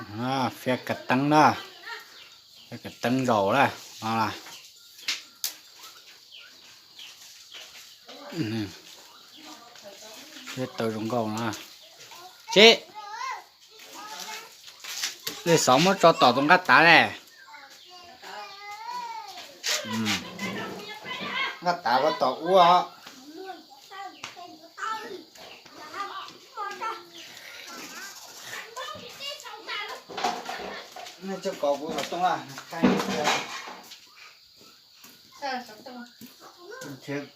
Fiab kav teeb na, fiab kav teeb zaum na, no. Fiab tau zoo nkauj no. Tsis, li xov muab tso tom tus nqaj tav ne. Nqaj tav ua tom ub.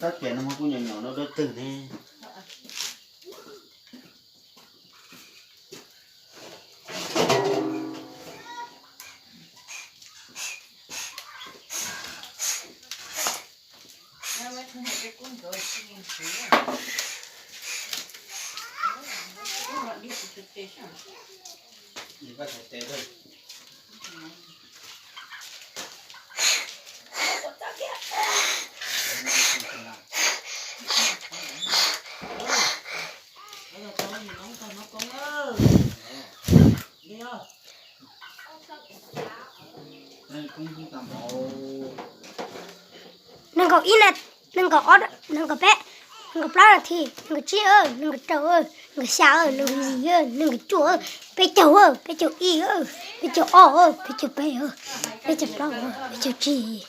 Tab tias no kuj nyuam nyuam dua dua twg ne. Nees nkaum ib na, nees nkaum ob, nees nkaum peb, nees nkaum plaub na thi, nees nkaum tsib, nees nkaum rau, nees nkaum xya, nees nkaum yim, nees nkaum cuaj, peb caug, peb caug ib, peb caug ob, peb caug peb, peb caug plaub, peb caug tsib.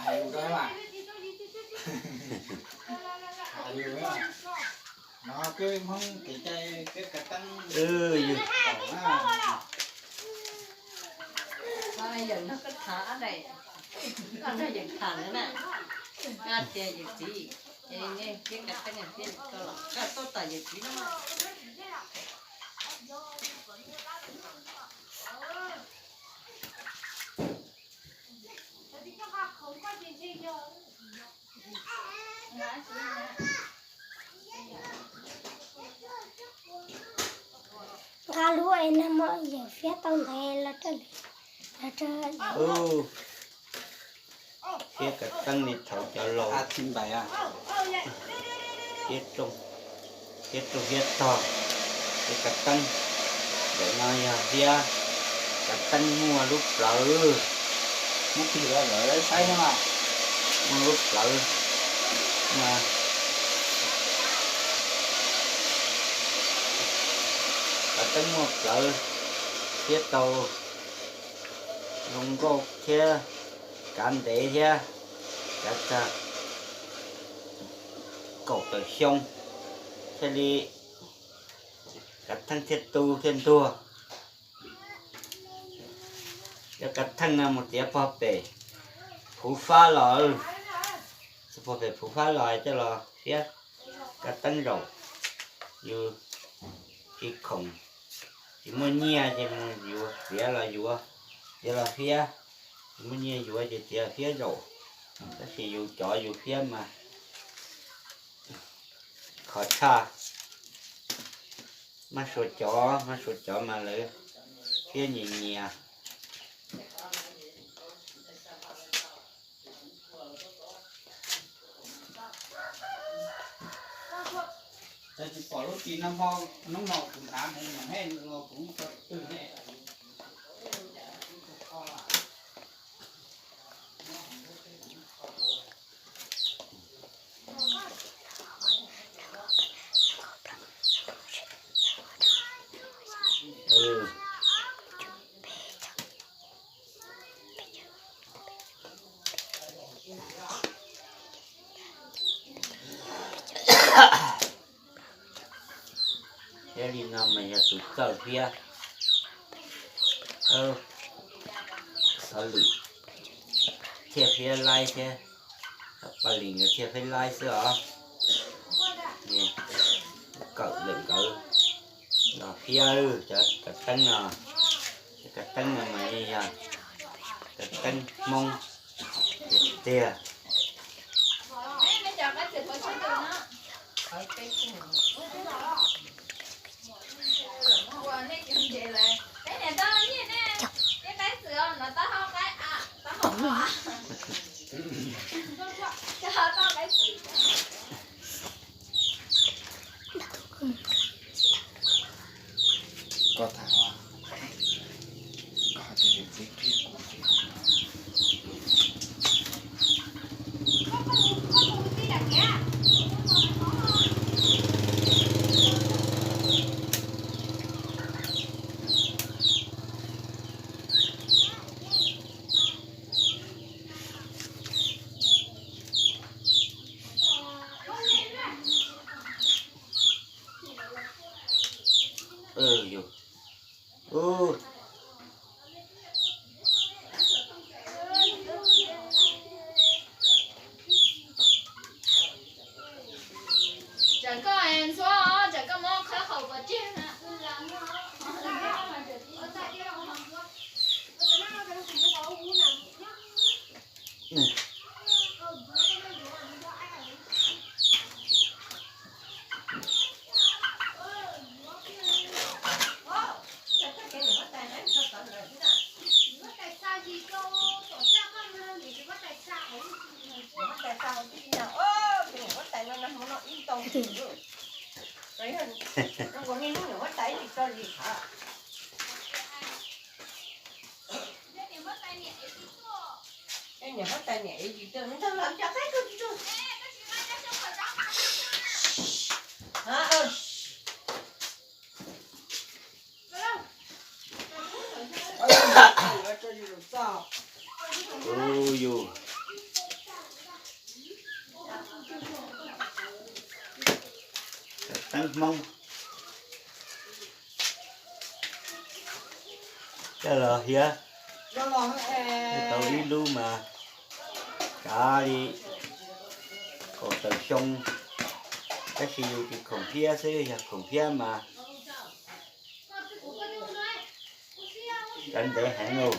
Hais lus rau mas. Hais lus mas. No peb Hmoob kev cai peb kav teeb. Yawm no koj tham, koj nrog yawm tham na, koj tias yawm txiv, es nej peb kav teeb, koj tuaj tom yawm txiv no. Nqa lub es nag hmo yawm fiab tau ntaiv los rau, los rau. Fiab kav teeb li thaum cov laus, fiab rooj, fiab tog, fiab kav teeb. Ntawm no yog fiab kav teeb muaj lub plawv, muab tig los lawv saib no, muaj lub plawv. Kav teeb muaj plawv, fiab tau zoo nkauj thiab kav ntev thiab, kav tag kaum tawm xyoo thiaj li kav theej thiaj tu thiaj ntuag. Cov kav theej no mus txiav pog pem Phuv Fab los, txiav pog pem Phuv Fab los coj los fiab kav teeb zaum. Yus tsis khoom, tsis muaj nyiaj ces mus yuav, txiav los yuav, txiav los fiab. Tsis muaj nyiaj yuav ces txiav fiab zaum. Tab sis yus cov yus fiab mas khov tshaj. Maj suav cov, maj suav cov mas lawv fiab nyias nyias. Tsis pom lub tsis no hmo, hnub no kuv nrhav mus mas hej no kuv muab tau twg ne. Thiab li no mas yog tus txawj thiab, xov lwm thiaj fiab laib thiab, Paj Lis nkawd thiaj fiab laib xwb os. Kawm lawm nkawd los fiab cov kav teeb no, cov kav teeb no mas yog kav teeb Hmoob tiag tiag. Koj tham, koj hais tias yus txiv qhia kuv. Ub yus, teeb Hmoob. Coj los hiab tau ib lub mas kav li kaum tawm xyoo, tab sis yus tsis khoom phiab xwb, yog khoom phiab mas kav ntev heev lauj.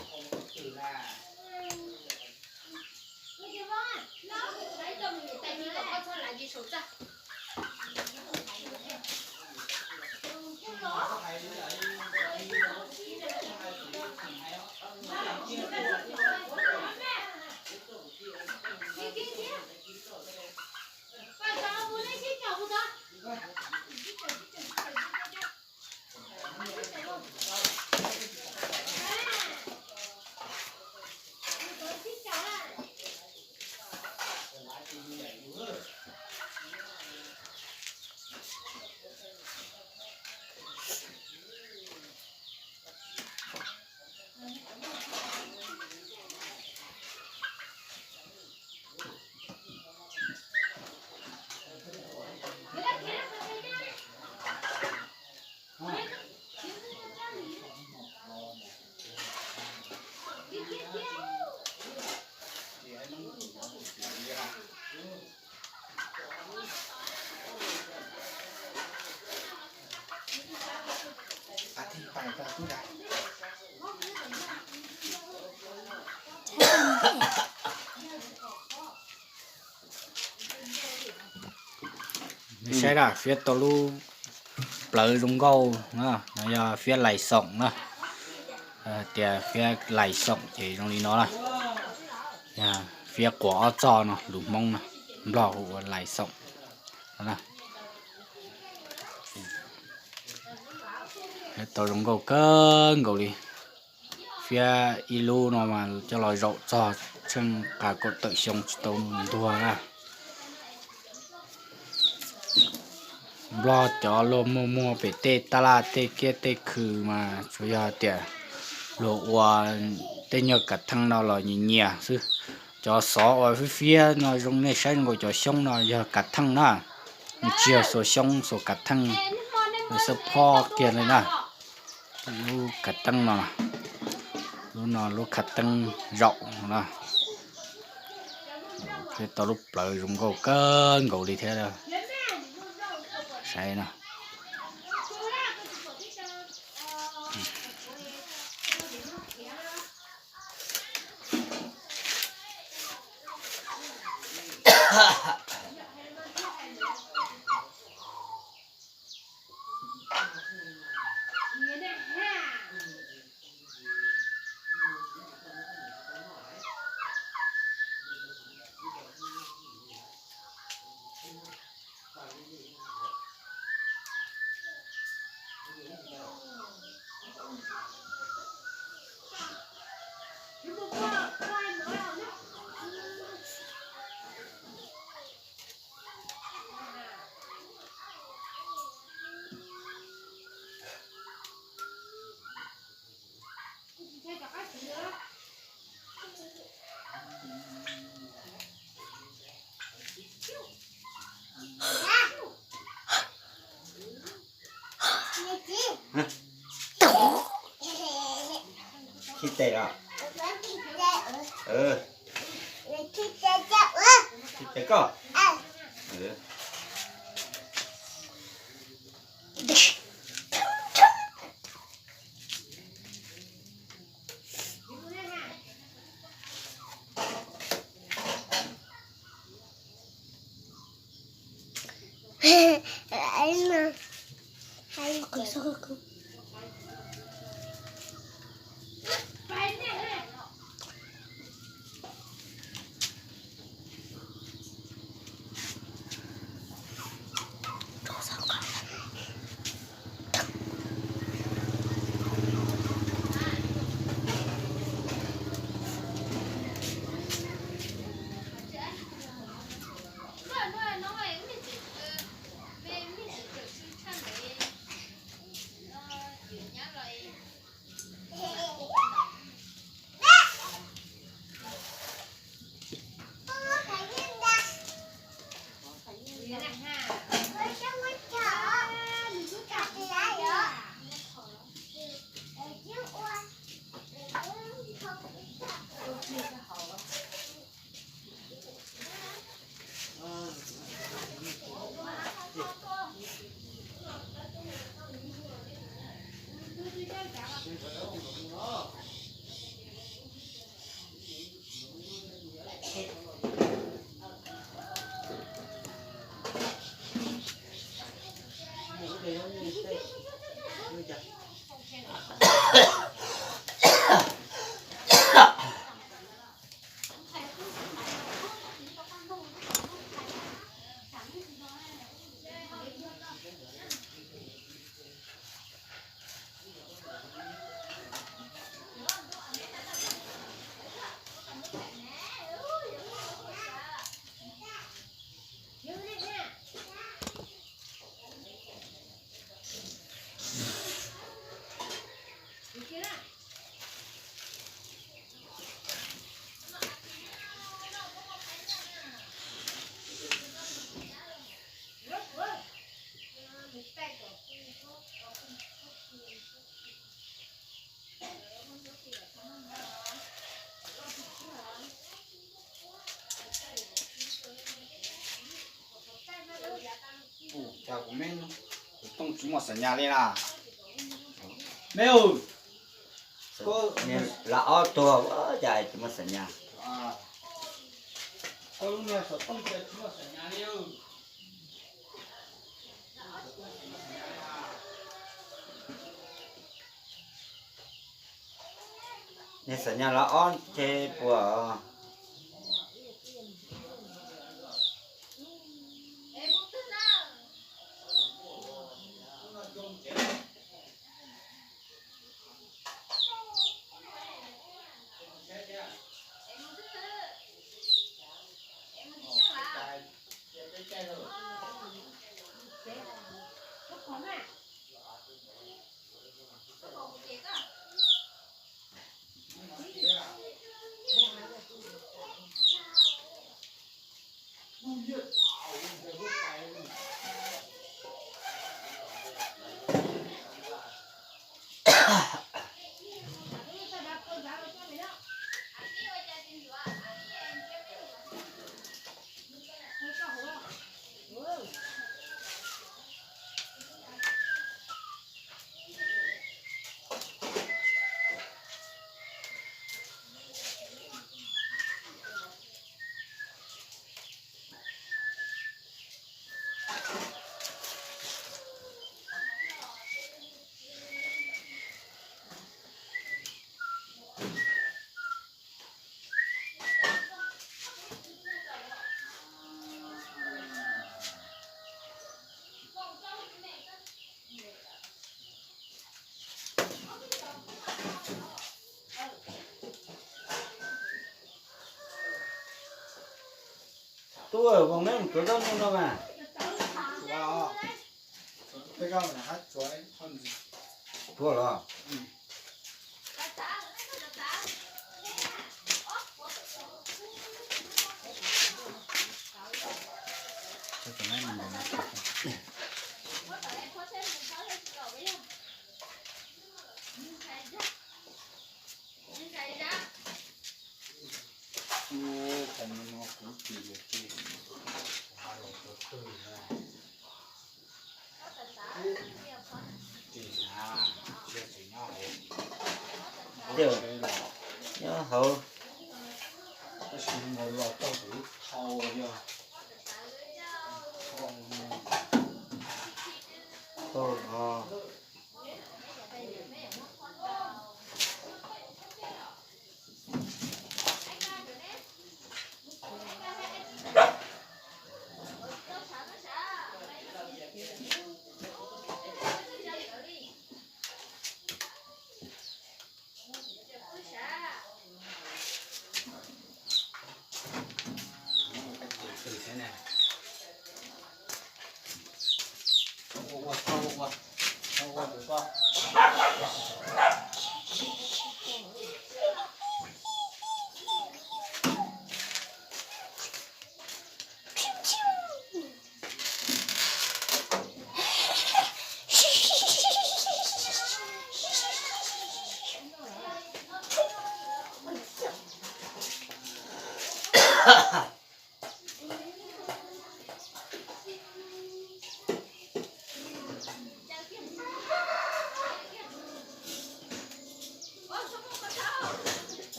Saib na, fiab tau lub plawv zoo nkauj na, no yog fiab lais xoom na. Tias fiab lais xoom ces zoo li no na. Fiab quav ob txoj no, lus Hmoob no, Nplog hu ua lais xoom no na. Tau zoo nkauj kawg nkaus li. Fiab ib lub no mas coj los zaum txog tsheej kaum tawm xyoo tsis tau ntuag na. Nplog cov luag muag muag pem tej taj laj tej kiab tej khw mas tsuas yog tias luag ua tej nyuag kav theej no los nyias nyias xwb. Cov xov uas fiab fiab no zoo nej saib zoo nkaus cov xyoob no yog kav theej na. Nws tsis yog xuas xyoob xuas kav theej, nws xab phob kiag li na. Lub kav teeb no, lub no lub kav teeb zaum no. Tau lub plawv zoo nkauj kawg nkaus li thiab. Saib no. Khib tes los? Khib tes koj? Cas kuv me, kuv tooj tsis muaj xam nyas li na. Me, koj, lam ob tuag cas tsis muaj xam nyas. Koj lub niag xov tooj cas tsis muaj xam nyas li. Niag xam nyas los ob ces puas? Tub, vauv neb mus tsuav zaub nyuj no mas. Tsuav los? Nyob hauv.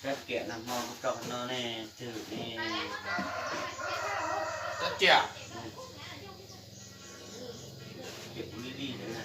Rab riam nag hmo kuv tso qhov no ne, twg ne? Rab riam. Riam kuv li li ntawd na.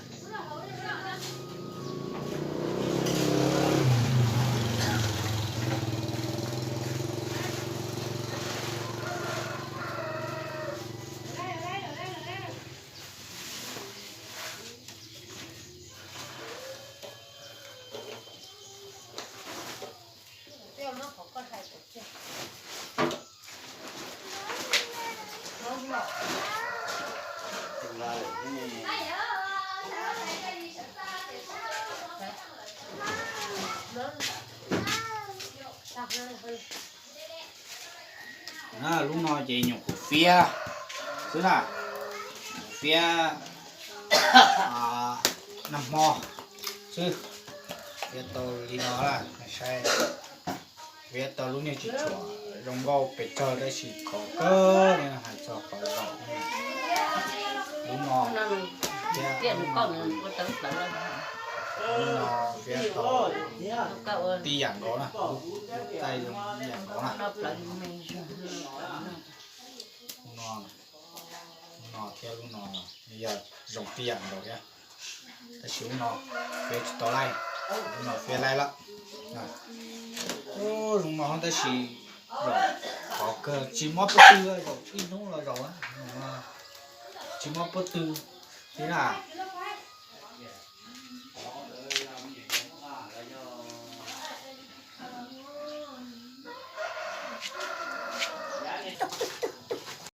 Lub no ces nyuam qhuav fiab xwb na, fiab nag hmo xwb, fiab tau li no na, saib, fiab tau lub niag tsis tshua zoo nkauj pes tsawg tab sis khov kawg li, hais txog qhov zaum. Lub no, lub no fiab tau tij yam nkaus na, lub taij zoo tij yam nkaus na. Lub no, lub no thiab lub no yog zoo tij yam nkaus thiab, tab sis lub no fiab tsis tau laij, lub no fiab laij lawm. Zoo no tab sis zaum qhov kawg tsis muaj pob tw, zaum ib hnub los zaum, tsis muaj pob tw li na.